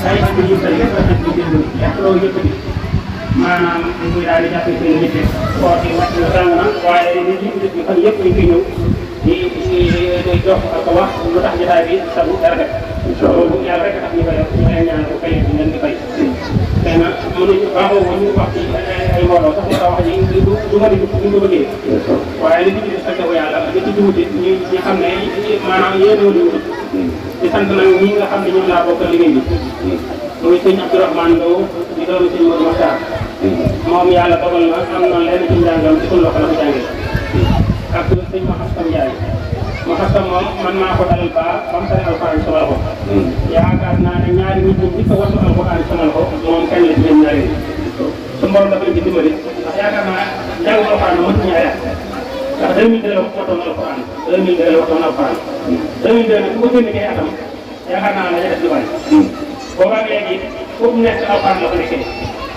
ay mbir yu bëri lépp la nekk di jënd lépp loo yëkkati maanaam muy daal di jàppee seen nit koor gi wàcc na tàng na waaye nit ñi ñu fan yëpp ñu ngi ñëw di jox ak wax lu tax jotaay bi sabu dara def loolu yàlla rek tax ñu koy def ñu ngi ñaan ko fay ñu leen di fay xëy na mënuñu baaxoo woon ñu wax ci ay mbooloo sax moo tax wax ji du ma di ñu ko bëggee waaye li ci des fekk ko yàlla li ci jiwuti ñu xam ne maanaam yéen ñoo di wut di sant nag ñi nga xam ne ñoom laa bokkal liggéey bi muy sëñ Abdourahmane Lo di doomu sëñ Modou Makhtar moom yàlla dogal na am na lenn ci njàngam ci suñu loxo la ko jàngee ak sëñ Maxastam Ndiaye Maxastam moom man maa ko dalal ba mu tari alxuraan sama loxo yaakaar naa ne ñaari nit ñi ko wattu alxuraan sama loxo moom kenn la ci leen ñaari su mborom dafa leen ci dimbali ndax yaakaar naa jàng alxuraan mën ñaari at ndax 2002 la wattoon alxuraan 2002 la wattoon alxuraan 2002 nag bu ko génne kay atam yaakaar naa la def di bari boobaag léegi foofu nekk alxuraan la ko nekkee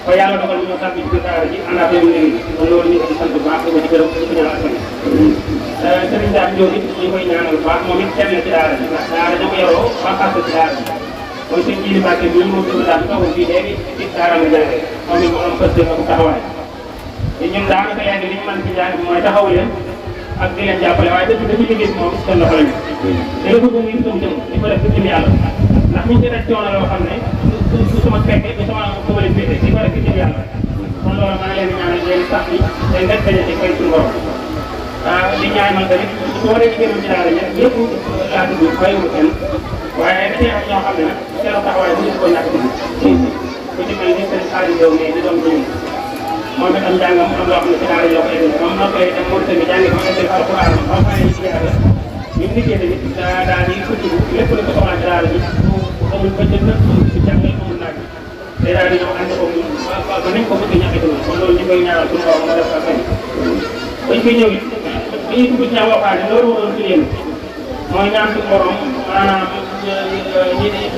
ba yàlla dogal ñu tàbbi ci biir daara ji àndaat leen léegi kon loolu ñu ko di sant bu baax di ko ci gërëm di ko ñaanal ak Serigne Dame Diop it ñu koy ñaanal bu baax moom it kenn la ci daara ji ndax daara ja ko yoroo baaxaat ci daara ji mooy sëñ Jili Mbacke bii moom dugg daal toogoon fii léegi ci daara la jàngee moom it mu am pëste ak taxawaay te ñun daanaka léegi li ñu mën ci jàng mooy taxaw leen ak di leen jàppale waaye dëgg dëgg liggéey bi moom seen loxo lañu te la bëgg mu itam jëm di ko def ci yàlla ndax ñu ci def coono loo xam ne su sama fekkee du sama leen féete di ko def ci yàlla kon loolu maa ngi leen di ñaanal leen sax yi leen def daje ci fay suñu borom di ñaanal tamit boo dee ci gënam ci daara ñëpp yëpp laa tudd bàyyiwul kenn waaye dañuy am ñoo xam ne nag seen taxawaay bu ñu ko ñàkk dugg ku ci mel ni seen xaalis yow mais di doon ko ñun moom it am njàngam am loo xam ne ci daara yoo koy def moom noo koy dem moom tamit jàngi ko def alxuraan am fay ci yàlla ñu liggéey tamit daal di ko dugg lépp la ko soxlaa ci daara ji amul bëccëg nag ci jàngal amul naaj te daal di ñëw ànd ko ba nañ ko bëgg ñàkk dugg kon loolu ñu koy ñaanal suñu borom mu def ak bañ koy ñëw it bi ñuy dugg ci ñaaw waxaane loolu moo doon ci leen mooy ñaan suñu borom maanaam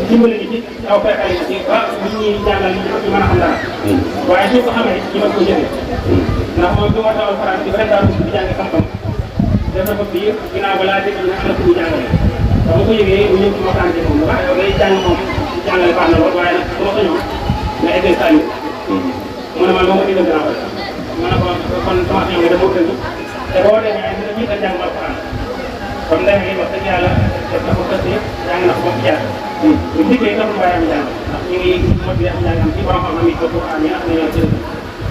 dimbali ñu ci aw fekkale ci ba nit ñi jàngal ñu mën a xam dara waaye suñ ko xamee ñu mën ko jëfee ndax moom bi ma tawal France di président di jàng xam-xam def na ko fii ginnaaw ba laa dégg ne am na ku ñu jàngale ba ma ko yëgee mu ñëw ci ma waxtaan ci moom waaye yow day jàng moom di jàngale baax na lool waaye nag su ma ko ñëw nga eggal saa yu mu ne man boo ma digal dinaa ko def ma ne ko kon sama ñëw nga dem moo tënk te boo demee dina jiital jàng alxuraan kon ndey mi wax dëgg yàlla def na ko kës yi jàng na ko ba mu jaar ñu liggéey taxul waaye am jàng ndax ñu ngi mot di am njàngam ci borom xam-xam yi ko Alxuraan yi nga xam ne ñoo ci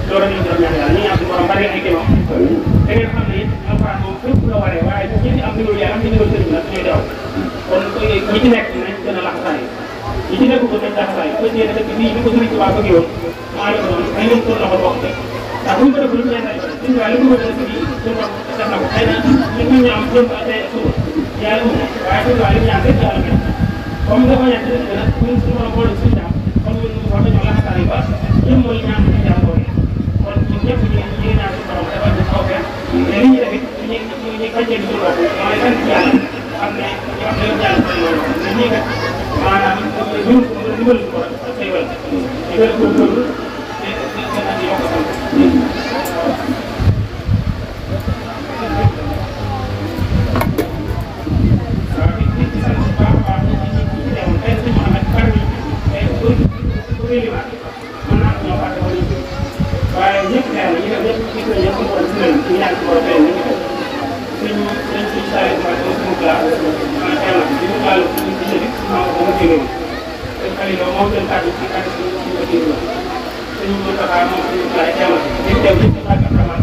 loolu ñu doon ñaan yàlla ñu ñaan suñu borom bari ay kéemam da ngeen xam ne it alxuraan moom fépp la waree waaye ñi ci am ndigal yàlla am ci ndigal sëriñ nag ñooy daw kon ñi ci nekk nañ gën a laxasaay ñi ci nekk ko nañ laxasaay ko ñee dëkk bii bi ko sëriñ Tuubaa bëgg yoon mu amee ko noonu ay leen ko loxo bokk ndax bu ñu ko def lu ñu leen def suñu waa li mu bëgg dëkk bii suñu borom def na ko xëy na ñu ñu am jëm tey suba yàlla mu waaye suñu waa li mu ñaan rek yàlla mel comme dafa ñaan ci dëkk nag ñun suñu borom boole suñu jaam kon ñun war nañoo laxasaay ba jëm mooy ñaan suñu jaam boobu kon ñun ñëpp ñu ngi ñaan suñu borom defal ñu kaw fee te li ñuy def it ñu bañee suñu bopp mooy sant yàlla xam ne ñu wax dëgg yàlla seen loolu mais ñii kat maanaam ñun dimbali ko ak say wàll dimbali ko loolu te te yokk sant waaye ñëpp xeer na ñu def ñëpp gis nañ ñëpp ko ci leen ñu ñaan ci borom leen ñu def suñu dañ ci sale ma ko suñu class ma xeer na ci ñu laal ci ci ci ma ko mo téwé dañ xali do mo den tagu ci ak ci ko téwé suñu mo taxa mo suñu class xeer na ci tew ci ak ramal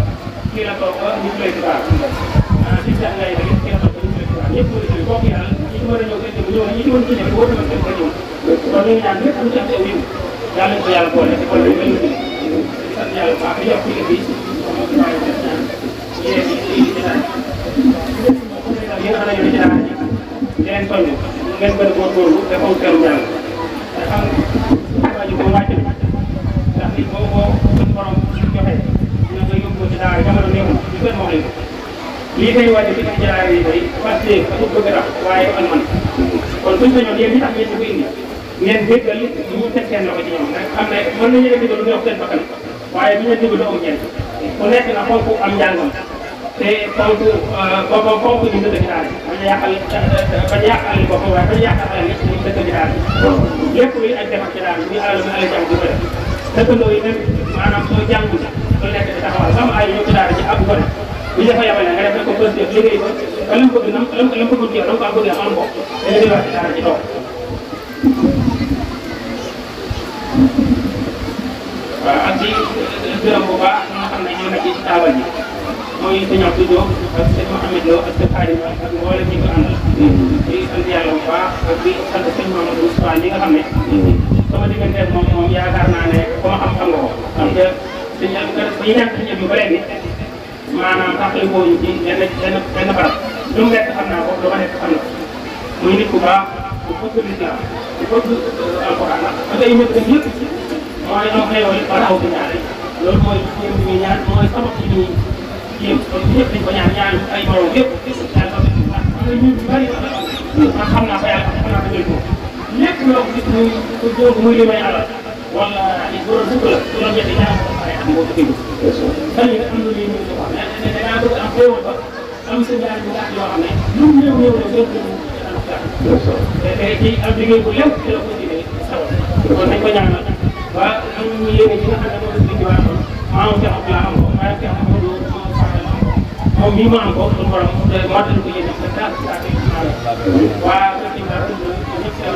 ki la tok ñu lay ci baax ci tax ngay rek ki la tok ñu lay ci baax ñëpp ko ci bokk yàlla ñi mo ñëw ci ñu ñi ci won ci ñëpp bo dama ci ko ñëw kon ñu ñaan ñëpp ñu ci am wi yàlla ko yàlla boole ci ko ñu ñu sant yàlla bu baax yokk liggéey bi moom mooy def ñaan yéen yi ci daal yi nga xam ne ñoo ci daal di leen soññ ngeen gën a góorgóorlu te fonk seen jàng te xam waa ji moom wàcc na ndax nit boo ko suñu borom joxe dina nga yóbbu ci daara jamono néew ñu gën wax leen ko lii koy wàcc ci ci daara yi tey parce que dafa bëgg a tax waaye ak man kon suñ sañoon yéen ñi tax ngeen di ko indi ngeen déggal ñu teg seen loxo ci ñoom rek xam ne mën nañu leen digal lu neex seen bakkan waaye bi ñu leen digal du am njëriñ ku nekk na fonk am njàngam te fonk ñu dëkk ci daara bañ a yàqal boppam waaye bañ a yàqal alal yëpp ñu dëkk ci daara lépp luy ak defar ci daara muy alal jàng di ko def dëkkandoo yi même maanaam soo jàngul lu nekk di taxawal sama ay ñëw ci daara ci àgg ko ne bu ñu dafa yabale nga def rek ko posté liggéey ba ba lam bëgg nam lam bëggul ci yow da nga ko bëgg am ko dañu di wax ci daara ci toog waaw ak di gërëm bu baax ñi nga xam ne ñoo nekk ci taabal ji mooy sëñ Abdou Diop ak sëñ Mouhamed Lo ak sëñ Xaadim ak mboolem ñi ko àndal di sant yàlla bu baax ak di sant sëñ Mamadou Moustapha ñi nga xam ne sama diggante ak moom yaakaar naa ne ku ma xam nga ko xam nga sëñ bi ñàkk sëñ bi ba léegi maanaam taxali boobu ci benn barab lu mu nekk xam naa ko lu ma nekk xam na muy nit ku baax bu bëgg lislaam bu bëgg alxuraan ak ay ñëpp dem yëpp mooy am xëyoo ba taxaw ci ñaar loolu mooy ñuy ñaan mooy sabab ci ñuy jéem kon ñëpp dañ ko ñaan ay morom yëpp yàlla am na ñu bari man xam naa ko yàlla xam naa ko jël ko lépp loo gis muy li may alal wala bu doon fukk la bu doon ñetti ñaar ko pare am boo dëgg xëy na am na luy ñëw wax ne dangaa bëgg am xéewal ba am sa ñaar yu gàtt yoo xam ne lu mu néew la gën te ci am liggéey bu lépp ci la ko jëlee sawal kon nañ ko ñaanal waa am ñu yéene ci nga xam ne moom la waa kon maam Cheikh Abdoulaye am ko waaye Cheikh Amadou moom mii ma am ko suñu borom matal ko yéene te saa saa koy waa ñëpp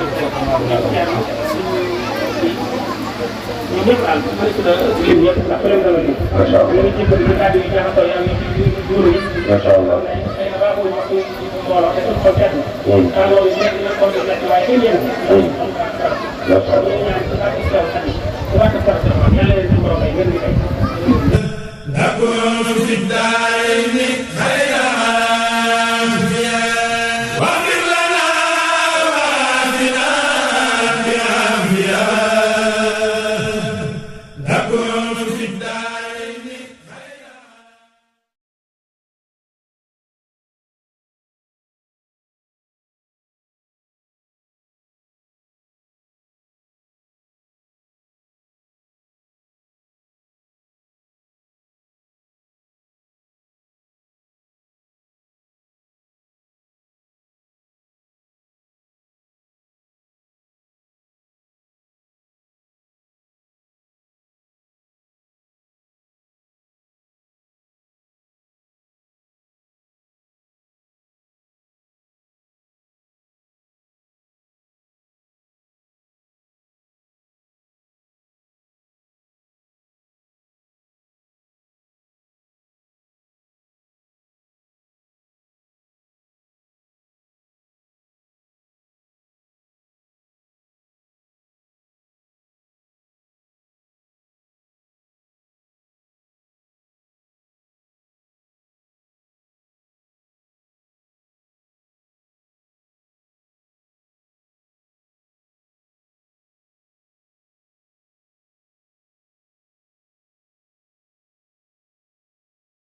ñun ñëpp daal bu fekkee ne lim ñëpp ndax problème dama ji. macha allah ñu ngi jégalu ñu kàddu yi jaxasoo yi am na ci góor yi. macha allah xëy na baaxul wax ci mbooloo te suñu xol seet na. tàngoor yi nekk na xol seet waaye kenn yéen a. macha allah ñu ñaan ci bàq si kaw xel yi. ci bàq si kaw xel yàlla leen suñu borom ay gën di